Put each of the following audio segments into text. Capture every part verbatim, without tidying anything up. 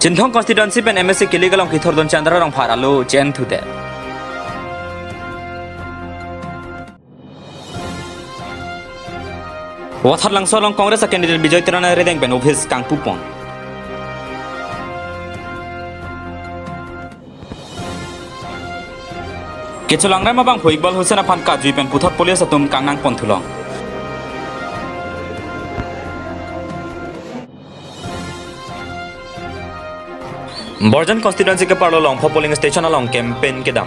Chinthong constituency pen M A C kilik along kethurdun Chandra Rongphar alo che-en thudet. Wathat Langso along Congress a candidate Bijoy Teron arideng pen office kangpupon. Kecholangrem abangphu Iqbal Hussain aphan kajui pen puthot police atum kangnang pon thulong. Borjan constituency keparlo Longpho polling station along campaign kedam.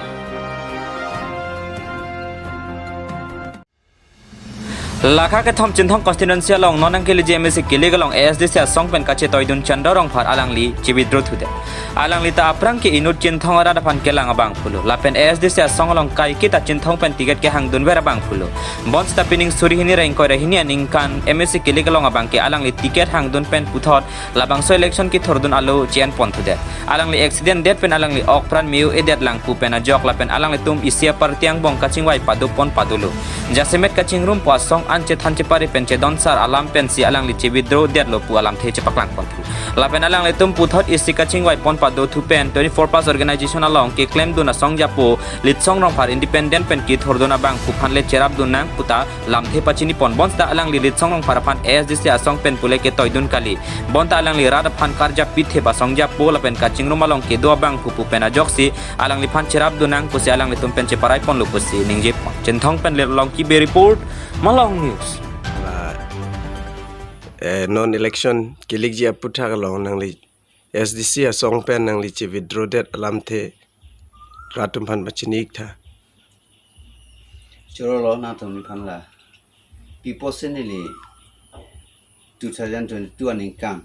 Lakha kethom Chinthong constituency along non nangkeleji M A C kilik along A S D C asong pen kachetoidun Chandra Rongphar alangli che-withdraw thudet. Alangli ta aphrang ke inut Chinthong arat aphan kelang abangphulo. Lapen A S D C asong along kaiketa Chinthong pen ticket kehangdunver abangphulo. Bonseta pining suri hini ra ingkoi ra hini aningkan M A C kilik along abangke alangli ticket hangdun pen puthot labangso election kethurdun alo che-en pon thudet. Alangli accident det pen alangli okpran me-o-edet lang pu pen ajok lapen alanglitum isi aparty angbong kachingvai padopon padolo. Jasemet kachingrum pu asong an chethan chepari pen chedonsar alam pensi alangli che-withdraw detlo pu alamthe chepaklang pon thu. Lapen alanglitum puthot isi kachingvai pon padothu pen twenty-four plus organization along keklemdun asong japo Litsong Rongphar independent pen kethurdun abangphu aphan le cherapdun nang puta lamthe pachini pon. Bonseta alangli Litsong Rongphar aphan A S D C asong pen pule ketoidun kali. Bonta alangli rat aphan karjap pithep asong japo lapen kachingrum along kedo abangphu pu pen ajoksi alangliphan cherapdun nang pusi alanglitum pen cheparai ponlo pusi ningje pon. Chinthong pen Longki Bey report, Malong News. La, eh, non election kilikji aputhak along nangli S D C asong pen nangli che-withdraw det alamthe rat atum aphan pachini ik tha. Chorolo nangtum aphan la. Pipo si neli two thousand twenty-two aningkan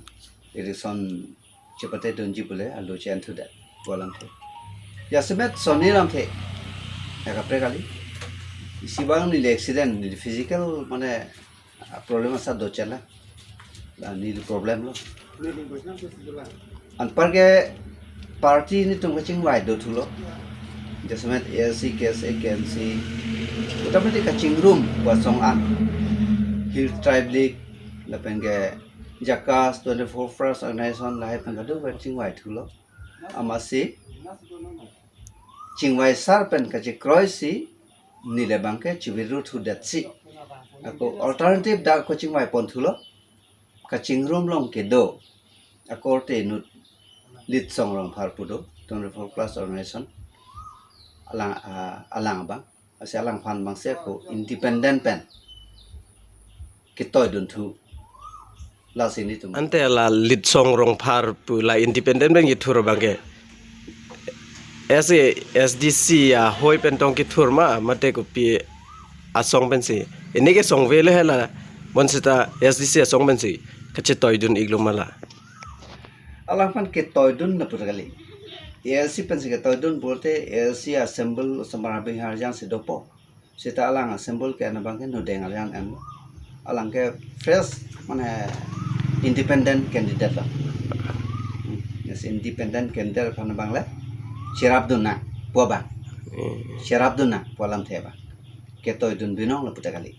election chepatedunji pule alo che-en thudet pu alamthe. Jasemet sonni alamthe. Ya kaprek kali. Isi abang neli accident, neli physical mane ah, problem asat dochela. La neli problem lo. Anparke party netum kachingvai dothulo. Jasemet A S C, K S A, K M C. Utamati kachingrum pu asong an. Hill Tribe League, lapen ke JACAS, twenty-four plus organization lahai pen kado kachingvai thulo. Amatsi chingvaisar pen kachekroi si neli abangke che-withdraw thudet si. Ako alternative dak kachingvai pon thulo. Kachingrum along kedo akorte inut Litsong Rongphar pu do, twenty-four plus organization. Alang, ah, alang abang. Asi alangphan abangsi ako independent pen ketoidun thu. Lasi netum. Ante la Litsong Rongphar pu la independent pen kethur abangke S A, S D C ahoi pen tong kethur ma, mate kopi asong pensi. Ini ke songve le hela, bonseta S D C asong pensi kachetoidun iklo ma la. Alangphan ketoidun na pura kali. A L C pensi ketoidun pulote A L C a symbol osomar abihar jang si dopo. Seta alang a symbol ke anabang ke nodeng arjan em. Alang ke fresh mane independent candidate lo. Hmm. Yes, independent candidate aphan abang le cherapdun nang pu abang. Hmm. Cherapdun nang pu alamthe abang. Ketoidun binong lo puta kali.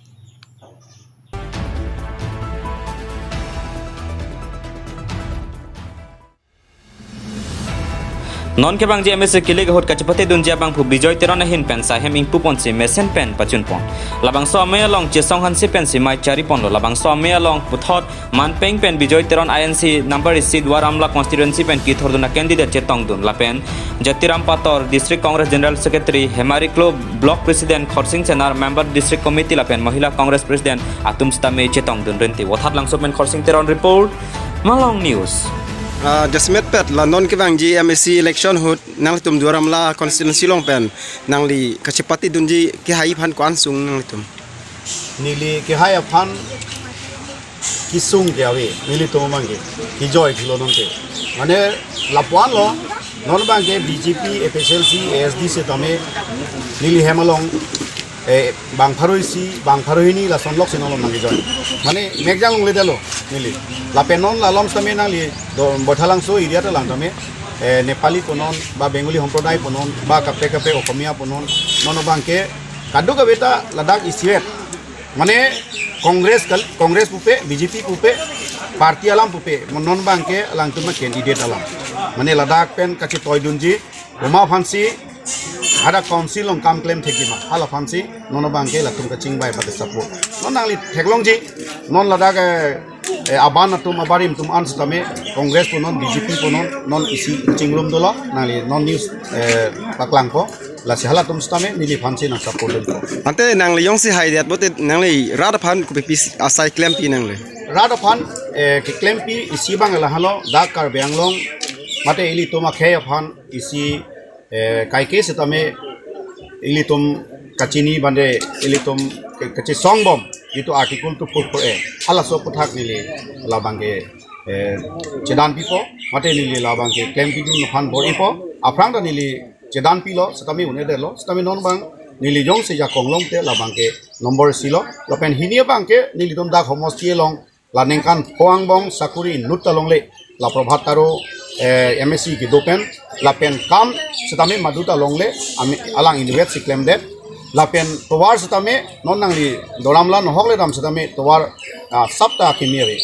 Non kevangji M A C kilik ahut kachepatedunji abangphu Bijoy Teron ahin pen sai hem ingpu ponsi mesen pen pachun pon. Labangso amei along Chesong Hanse pensi mei chari ponlo. Labangso amei along puthot manpeng pen Bijoy Teron I N C number isi Duar Amla constituency pen kethurdun a candidate chetongdun lapen Jatiram Pator, District Congress General Secretary, Hemari Klo Block President Khorsing Senar, Member District Committee lapen Mahila Congress President atum sitame chetongdun renti. Wathat Langso pen Khorsing Teron report, Malong News. Ah, jasemet pet la non kevangji M A C election ahut nangtum Duar Amla constituency along pen nangli kachepatedunji kehai aphan ko-an sung nangtum? Neli kehai aphan kesung ke ave, nelitum abangke kejoi thulo nonke. Mane lapu-an lo, non abangke B J P, A P H L C, A S D C tame neli hem along, eh, bang pharo isi, bang pharo hini lason lok si non along nangkejoi. Mane mek jang longledetlo neli. Lapen non la alom tame nangli do Baithalangso area ta lang tame, eh, Nepali punon, ba Bengali Sampradaya punon, ba kaprek kaprek Okhomia punon, non abangke kadokave ta ladak isivet. Mane Congress kal-, Congress pupe, B J P pupe, party alam pupe, non abangke alangtum candidate alam. Mane ladak pen kachetoidunji, komat aphansi hadak council along kam klem thekji ma, hala aphansi non abangke latum kachingvai pate support. Non nangli theklongji, non ladak, eh, eh, aban atum abarim atum an sitame Congress punon, B J P punon, non isi chingrum dolo, nangli non news, eh, paklangpo, lasi halatum sitame neliphansi nang support dunpo. Ante nangli jongsi haidet pote nangli rat aphan kopi pis asai klempi nangli? Rat aphan, eh, keklempi isi abang lahelo, dak Karbi Anglong mate ilitum akhei aphan isi, eh, kaike sitame ilitum kachini bande ilitum ke-, kachesongbom, itu Article two four four A, halaso aputhak neli labangke, eh, chedanpipo, mate neli labangke klempidun aphan bor-ipo, aphrang ta neli chedanpilo, sitame un-edetlo, sitame non abang neli jongsi jakong longte labangke number isi lo, lapen hini abangke nelitum dak homosti along la ningkan pho angbong sakuri inut ta longle, la Prabhat Taro, eh, M A C kedo pen, lapen kam sitame madu ta longle, ami alang inutvet si klemdet, lapen tovar sitame non nangli doram la nohok le dam sitame tovar, ah, sapta kimi ave.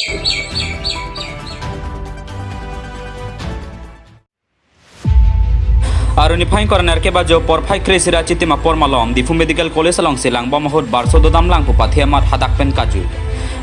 Arni phai ingkoi ra nerkep ajo porphai kre-isi ra chitim apor malom Diphu Medical College alongsi langbom ahut barso dodamlang pu pathi amat hadak pen kaju.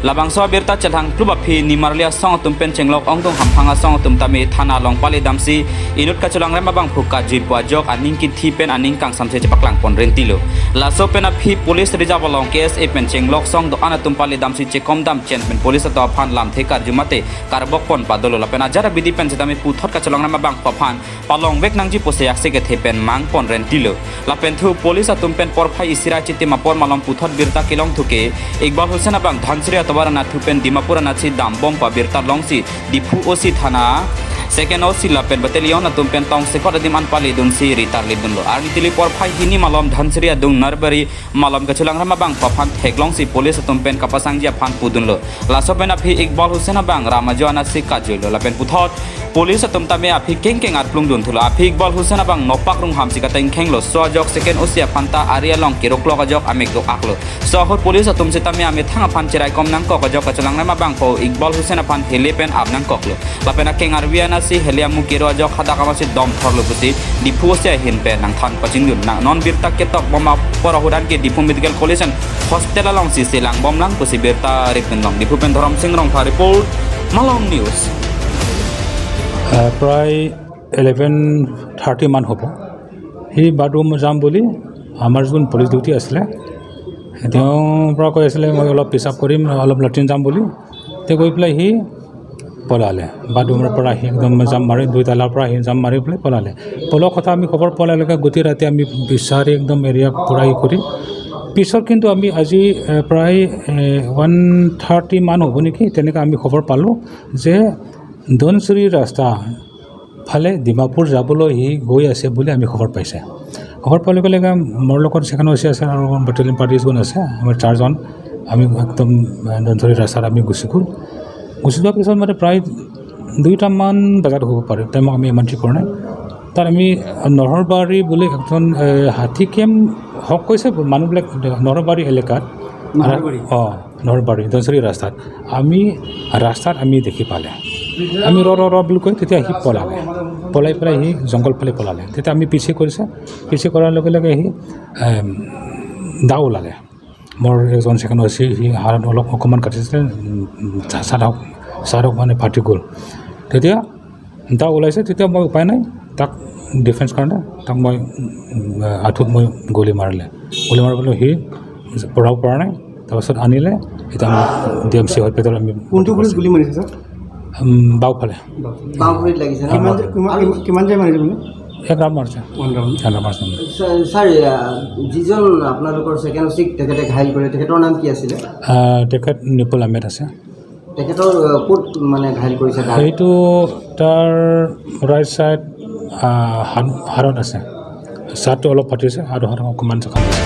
Labangso abirta chelangplup aphi nimarli asong atum pen chenglok ongdung hamphang asong atum tame thana along pali damsi inut kachelangrem abangphu kajui pu ajok aning kithi pen aning kangsamse chepaklang pon rentilo. Laso pen aphi police reserve along K S A pen chenglok song do-an atum pali damsi chekom dam chen pen police atum aphan lamthe karju mate karbok pon padolo lapen ajat abidi pen sitame puthot kachelangrem abangphu aphan palongvek nangji pusi aksi kethe pen mang pon rentilo. Lapen thu police atum pen porphai isi ra chitim apor malom puthot birta kelong thuke Iqbal Hussain abang Dhansiri atovar anatthu pen Dimapur anatthu si dambom pu abirta longsi Diphu O C thana, second O C lapen battalion atum pen tongsekot adim an pali dunsi ritarlip dunlo. Arni tili porphai hini malom Dhansiri adung Narbari malom kachelangrem abangphu aphan theklongsi police atum pen kapasangji aphan pudunlo. Laso pen aphi Iqbal Hussain abang ram ajo anatthu si kajuilo lapen puthot police atum tame aphi kengkeng arplung dunthulo. Aphi Iqbal Hussain abang nopak rung hamsi katengkhenglo. So ajok second O C aphan ta ari along keroklok ajok amek do-aklo. So ahut police atum sitame amethang aphan cheraikom nangkok ajok kachelangrem abangphu Iqbal Hussain aphan hele pen ap nangkoklo. Lapen akeng arvi anatsi hele amu kero ajok hadak amatsi dom thorlo pusi Diphu O C ahin pen nangthan pachindun nang. Non birta ketokbom apor ahut anke Diphu Medical College and Hostel alongsi chelangbomlang pusi birta ripdunlong. Diphu pen Dhorom Sing Rongphar report, Malong News. আহ, প্ৰায় eleven thirty মান হ'ব। C bathroom যাম বুলি আমাৰ যোন police duty আছিলে, তেওঁৰ পৰা কৈ আছিলে, "মই অলপ পেচাব কৰিম, অলপ লেট্ৰিন যাম" বুলি। তেওঁ গৈ পেলাই সি পলালে। বাথৰুমৰ পৰা সি একদম জাম্প মাৰি, দুই তালাৰ পৰা সি জাম্প মাৰি পেলাই পলালে। পলোৱাৰ কথা আমি খবৰ পোৱাৰ লগে লগে গোটেই ৰাতি আমি বিচাৰি একদম এৰিয়া পূৰা ই কৰি, পিছত কিন্তু আমি আজি, এ, প্ৰায়, এ, ওৱান থাৰ্টি মান হ'ব নেকি, তেনেকৈ আমি খবৰ পালোঁ যে ধনচিৰি ৰাস্তা ফালে ডিমাপুৰ যাবলৈ সি গৈ আছে বুলি আমি খবৰ পাইছে। খবৰ পোৱাৰ লগে লগে মোৰ লগত ছেকেণ্ড অ' চি আছে আৰু বেটেলিয়ন পাৰ্টিজন আছে, আমাৰ চাৰিজন। আমি একদম, এ, ধনচিৰি ৰাস্তাত আমি গুচি গ'ল। গুচি যোৱাৰ পিছত মানে প্ৰায় দুইটামান বজাত হ'ব পাৰে, টাইমক আমি ইমান ঠিক কৰা নাই। তাত আমি নৰহৰবাৰী বুলি এখন, এ, হাতী কেম্প হওক কৈছে মানুহবিলাক, নৰহৰবাৰী এলেকাত। নৰহৰবাৰী? অ, নৰহৰবাৰী, ধনচিৰি ৰাস্তাত। আমি ৰাস্তাত আমি দেখি পালে। আমি "ৰ, ৰ, ৰ" বুলি কৈ, তেতিয়া সি পলালে। পলাই পেলাই সি জংঘল ফালে পলালে। তেতিয়া আমি পিছে কৰিছে, পিছে কৰাৰ লগে লগে সি, এম, দা ওলালে। মোৰ এজন ছেকেণ্ড অ' চি, সি হাত অলপ অকণমান কাটিছিলে, উম, উম, চা-, চাদক, চাদক মানে ফাটি গ'ল। তেতিয়া দা ওলাইছে, তেতিয়া মই উপায় নাই, তাক ডিফেন্স কাৰণে তাক মই, উম, আঁঠুত মই গুলী মাৰিলে। গুলী মাৰিবলৈ সি পলাব পৰা নাই। তাৰপাছত আনিলে, এতিয়া আমাৰ ডি এম চি হস্পিটেলত আমি কোনটো ভৰ্তি ভৰিত কৰিছোঁ। গুলী মাৰিছে, ছাৰ? উম, বাওঁফালে। বাওঁ ভৰিত লাগিছে ন? কিমান, বাওঁফালে। কিমান, কিমান, কিমান টাইম মাৰিছে মানে? এক ৰাউণ্ড মাৰিছে। One round. এক ৰাউণ্ড মাৰিছে। ছাৰ, ছাৰ, আ, যিজন আপোনালোকৰ ছেকেণ্ড অ' চিক তেখেতে ঘাইল কৰে, তেখেতৰ নাম কি আছিলে? আ, তেখেত নিপুল আহমেদ আছে। তেখেতৰ, আ, ক'ত মানে ঘাইল কৰিছে গা? সেইটো তাৰ ৰাইট চাইড, আ, হাত-, হাড়ত আছে। চাৰ্টটো অলপ ফাটিছে আৰু হাড় অকণমান জখম হৈছে।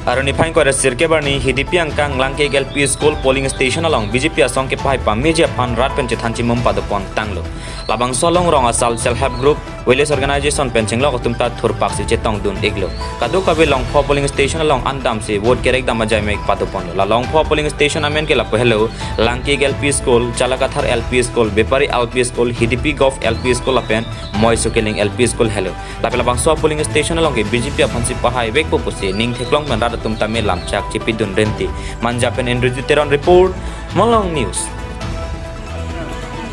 Arni niphai ingkoi ra sirkep arni Hidipi angkang Langki L P School polling station along B J P asong kepahai pameji aphan rat pen chethan chimum padopon tanglo. Labangso along rong asal self help group, village organization pen chenglok atum ta thurpak si chetongdun iklo. Kadokave Longpho polling station along andam si vote kerek dam ajai mek padoponlo. La Longpho polling station amen ke lapu helo, Langki L P School, Chalakathar L P School, Bepari L P School, Hidipi Govt L P School lapen Moiso Killing L P School helo. Lapen labangso polling station along ke B J P aphan si pahai vekpo pusi ning theklong pen rat atum tame lamchak chepidun renti. Manja pen Indrajit Teron report, Malong News.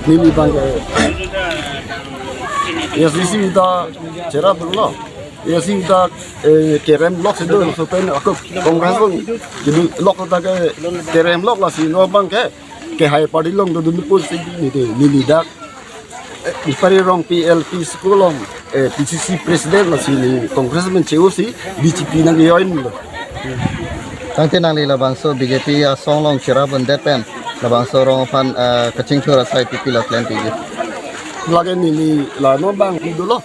Neli abang ke A S D C ta cherap lo. A S D C ta, eh, kerem lok si do, laso pen ako Congress pun jadi lok ta ke kerem lok, lasi non abang ke kehai party along dodun pu si neli, neli dak, eh, Bepari Rongpi L P School along, eh, P C C president, lasi neli Congress men cheu si B J P nangjoin lo. Tangte nangli labangso B J P asong along cherap undet pen labangso rong aphan, eh, kachingthur asai pipi lo klem piji. Lake neli la non abang dolo.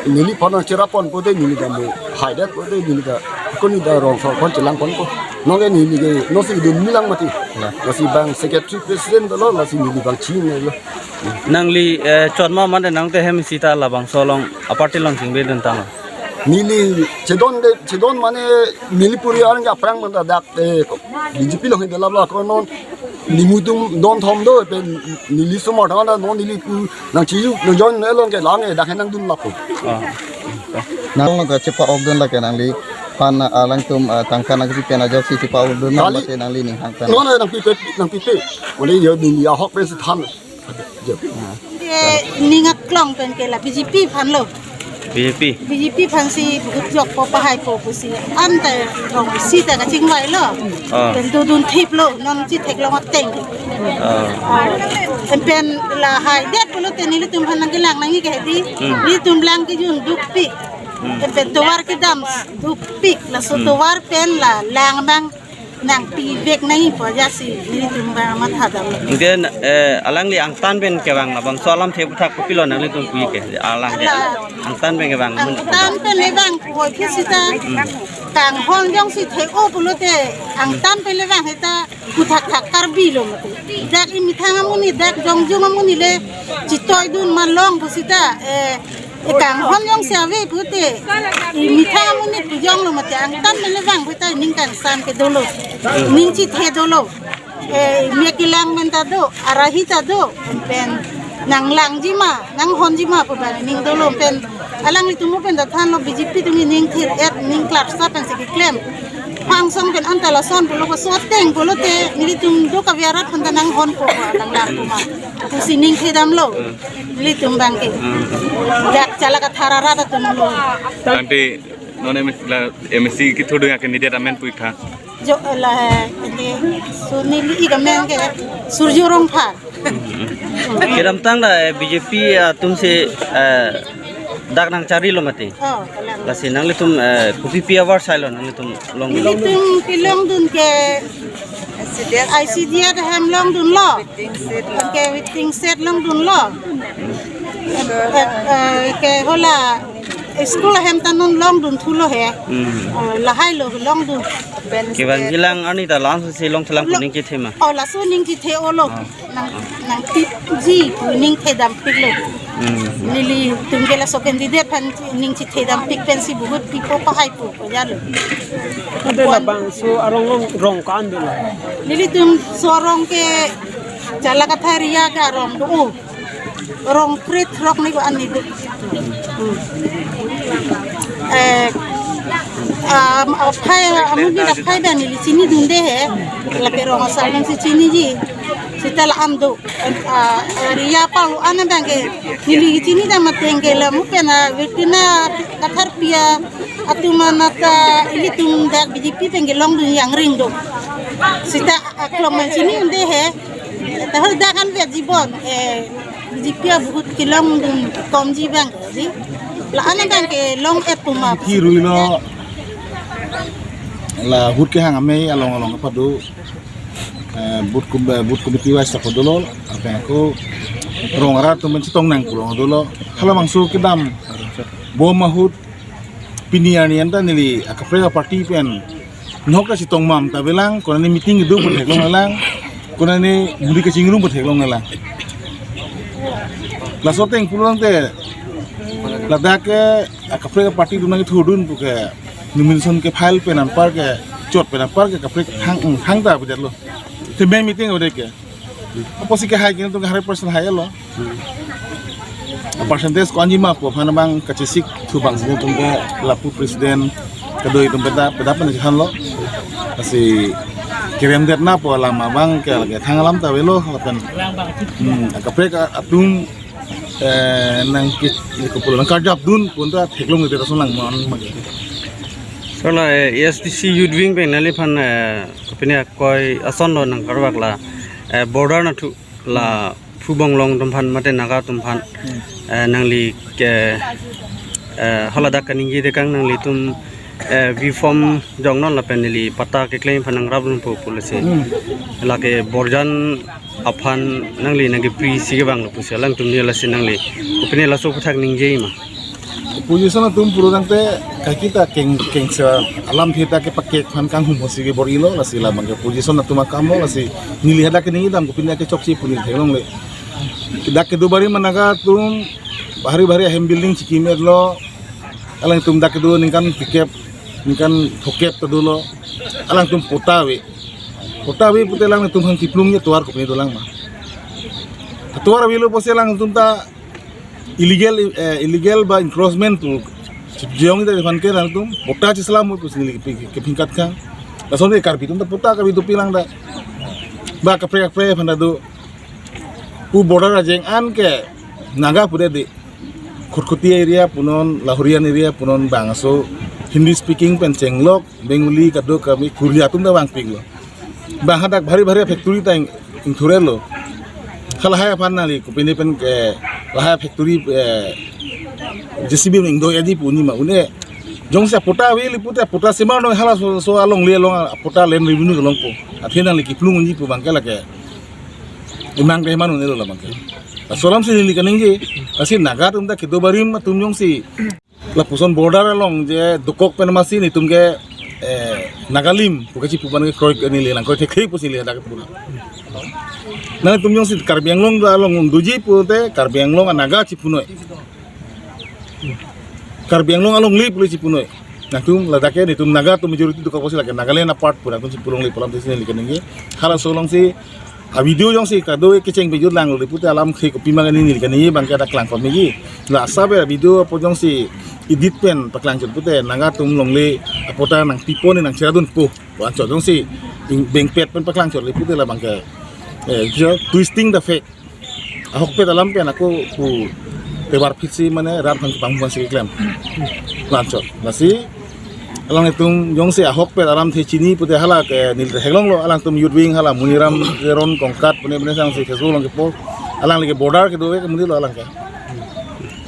Neliphan nangcherapon pote neli ta mo haidet pote neli ta koni ta rong asor aphan chelangponpo. Non ke neli ke non si dun milang mati. Nah. Lasi abang secretary president dolo, lasi neli abang chini lo. Nangli, eh, chot ma mane nangte hem sita labangso along aparty along chingvedun tanglo. Neli chedonde, chedon mane neli puri arang ke aphrang mane dak, eh, B J P along he delap lo ako non. Nelitum don thom do, pen neli somar thang da non neli pu nangchiju nangjoin along ke lang e dak he nangdun lapu. Ah. Nang lo ka chepa-okdun lake nangliphan alangtum, ah, tangka nangkepi pen ajoksi chepa-okdun nang Kali. Mate nangli ning hang pen. Non nangpipe, nangpipe. Ole yo neli ahok pen si than. Yo. Ke ning aklong pen ke la B J P aphan lo. B J P. B J P aphan si vote jokpo pahaipo pusi anta rong isi ta kachingvai lo. Ah. Pen dodun thip lo, non chetheklong ateng. Ah. Ah, pen lahaidet pulote nelitum aphan nangkelang nangji ke hedi. Hmm. Nelitum lang kejun dukpik. Hmm. Pen tovar kedam dukpik, laso Hmm. tovar pen la lang abang nangpivek nangji pu ajoksi nelitum abang matha damlo. Anke, eh, alangli angtan pen kevang labangso alamthe aputhak kopilo nanglitum pu ke alang ke. Ala. Angtan pen kevang. Angtan pen le abang koi ke sita. Hmm. Kanghon jongsi the-o pulote angtan pen le abang sita aputhak thak Karbi lo mati. Dak emethang amonit, dak jongjung amonit le chetoidun ma long pu sita, eh, ekanghon jongsi ave pute, emethang amonit pu jonglo mati, angtan pen le abang pute ning kangsam ke dolo, ning chethe dolo. Eh, me kelang pen ta do, arahi ta do, pen nanglangji ma, nanghonji ma pu abang ning dolo pen, alanglitum pen ta thanlo B J P atum ning thir-et, ning klarsa pensi keklem. Phangsong pen anta lason pulo ko soteng pulote, nelitum do kave arat aphan ta nanghonpo alang lang pu ma. Pusi ning thedamlo. Nelitum abang ke. Dak Chalakathar arat atum lo. Tangte non M S C la M S C kethurdun a-candidate amen pu-ik tha. Jo la, ende, so neli ik amen ke Surjya Rongphar. Kedamtang ta, eh, B J P atum si, eh, dak nangcharli lo mati. Oh, kalang. Lasi nanglitum, eh, kopi pi avarsai lo nanglitum longdun? Nelitum kelongdun ke I C D S ahem longdunlo. Waiting shed lo. Ke waiting shed longdunlo. Eh, eh, ke hala school ahem ta non longdunthulo he. Hmm. Eh, lahai lo longdun. Kevang kelang arni ta la-an si longthelang pu Lo- ning chethe ma? Oh, laso ning chethe-olo. Ah. Nang, nangtipji pu ning thedampiklo. Hmm. Nelitum ke laso candidate aphan ning chethedam pik pensi vote pipo pahaipo ko jalo. Ante labangso arong along rong ko-an dolo? Nelitum so arong ke Chalakathar area ke arong do. Rong krethrok ni ko-an ni do. Hmm. Eh, ah, aphai, amonit aphai abang neli chinidunde he. Lake rong asal abang si chiniji. Seta la-an do. Ah, area palu an abang ke neli chinidam ateng ke la mo pen a, Vetina Katharpi atum an ta ilitum dak B J P pen kelongdun jangring do. Seta aklong abang chinidunde he. Tahai dak an vet jibon, eh, B J P a vote kelongdun komji abang ke, di. La-an abang kelong-et pu ma. Thirui lo, la vote kehang amei along along kapado, eh, booth com-, eh, booth committee wise lapu dolo, lapen ako rong arat atum pen chetong nang pu along dolo. Halabangso kedam bom ahut pini arni anta neli akaprek aparty pen Nok ta chetong mam ta avelang, konane meeting kedo pu theklonglelang, konane muri kachingrum pu theklonglelang. Laso ateng pulo tangte ladak ke akaprek party atum nangkethurdun pu ke nomination ke file pen anpar ke chot pen anpar ke kaprek thang thang ta avedetlo. Te main meeting avedet ke. Apotsi kehai ke nelitum hundred percent hailo. Percentage ko-anji ma pu aphan abang kachesik thu abang sini atum ke lapu president kedo atum peda peda pen chethanlo. Lasi keremdet na pu alam abang ke lake thang alam ta avelo lapen, hmm, akaprek atum, eh, nangke, kopilo nangkarjapdun pu ta theklongledet ason lang mon ma ke. Sir, la, eh, A S D C Youth Wing pen neliphan, eh, kopine akoi asonlo nangkarvak la, eh, border anatthu la Phubonglong atum aphan mate Naga atum aphan, eh, nangli ke, eh, haladak kaningje dekang nanglitum, eh, V form jongnon lapen neli patta keklem aphan nangrapdunpo pu lasi. Hmm. Lake borjan aphan nangli nangkeprisi kevanglo pusi alangtum neli lasi nangli kopine laso aputhak ningje ma? Opposition atum pulo tangte kaike ta keng kengsa alamthe ta kepakek aphan kanghum aphansi kebor-ilo, lasi labang ke opposition atum akamlo, lasi neli hadak keningje dam kopine kechokche pu neli theklongle. Dak kedo barim ma Naga atum bahari bahari ahem building chikimedetlo, alangtum dak kedo ningkan phlikep ningkan phokep ta dolo, alangtum patta ave. Patta ave pute alangtum aphan kiplung atovar kopine dolang ma? Atovar avelo pusi alangtum ta illegal, eh, illegal ba encroachment pu chipjong ida aphan ke nangtum patta chiselam pusi neli kepi-, kepingkat kang. Lason ke Karbi atum ta patta Karbi atum pilang da. Ba kaprek kaprek aphan ta do. Pu border ajeng an ke Naga pudet di. Khatkhati area punon, Lahorian area punon bangso Hindi speaking pen chenglok, Bengali kadokave Korea atum ta vangpiklo. Bang hadak bhari bhari factory ta ing-, ingthurelo. Halahai aphan nangli kopine pen ke lahai factory, eh, J C B ingdo-etji pu neli ma, une jongsi patta avelo pute patta semar dong halaso, so alongle along patta land revenue along pu. Athe nangli kiplung unji pu abang ke lake imang ke man unelo labang ke. Laso alamsi neli kaningje, lasi Naga atum ta kedo barim atum jongsi lapuson border along je dokok pen masi nelitum ke, eh, Nagalim pu kachipu abang ke kroi neli lang kroi thekthe pusi neli hadak pura. Nangtum jongsi Karbi Anglong along doji pute Karbi Anglong a-Naga chipunoi. Karbi Anglong alongle pule chipunoi. Nangtum ladak ke nelitum Naga atum majority dokok pusi lake Nagaland apart pu nangtum chipulongle pu alamthe si neli kaningje. Halaso alongsi a-video jongsi kado kecheng pejut langlo pute alamthe kopima kani neli kaningje abang ke dak klangkot megi. La asa ave video apo jongsi edit pen paklangchot pute Naga atum longle apatta nangpipon nangcheradunpo. Pu anchot jongsi ing-, bengpet pen paklangchot le pute labang ke, eh, jo twisting the fact. Ahokpet alam pen ako pu tebar phitsi mane rat aphan kepanghu aphansi keklem. Lanchot. Lasi alanglitum jongsi ahokpet alamthe chini pute hala ke neli theklonglo, alangtum Youth Wing hala Muniram Teron Kongkat pune pune sangsi Facebook along kepo. Alangli ke border kedo ke munilo alang ke.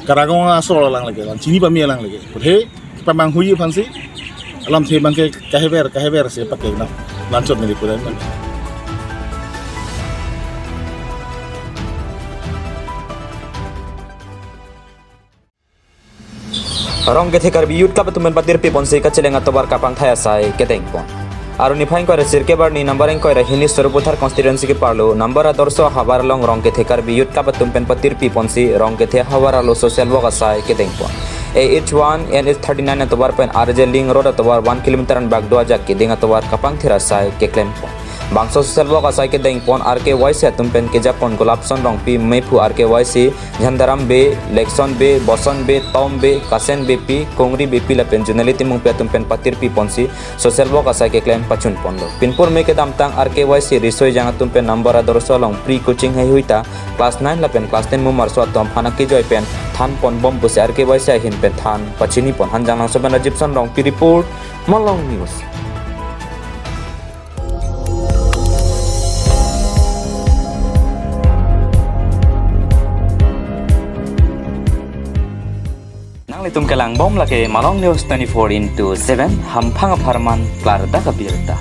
Karagong asor alang lake, alang chini pame alang lake. Pute pamanghuji aphansi alamthe abang ke kahever kahever si pakeng na. Lanchot neli pura. Rongkethe Karbi Youth Club atum pen patirpi ponsi kacheleng atovar kapangthai asai kedengpon. Arni phai ingkoi ra sirkep arni number ingkoi ra hini Sarupathar constituency keparlo number Adorsho ahavar along Rongkethe Karbi Youth Club atum pen patirpi ponsi Rongkethe ahavar arlo social work asai kedengpon. A H one N H thirty-nine atovar pen R J Link Road atovar one kilometer anbak do ajak keding atovar kapangthir asai keklempon. Bangso social work asai kedengpon R K Y C atum pen kejapon Gulabson Rongpi, mephu R K Y C, Jhandaram Bey, Lekson Bey, Boson Bey, Tom Bey, Kasen Beypi, Kongri Beypi lapen Junali Timungpi atum pen patirpi ponsi social work asai keklem pachun ponlo. Pinpur me kedamtang R K Y C riso ejang atum pen number Adorsho along pre coaching heihui ta class nine lapen class ten mumarso atum aphan akejoi pen than ponbom pusi R K Y C ahin pen than pachini pon. Hanjanglangso pen Rajibson Rongpi report, Malong News. Nanglitum kelangbom lake Malong News twenty-four into seven, hamphang apharman klardak abirta.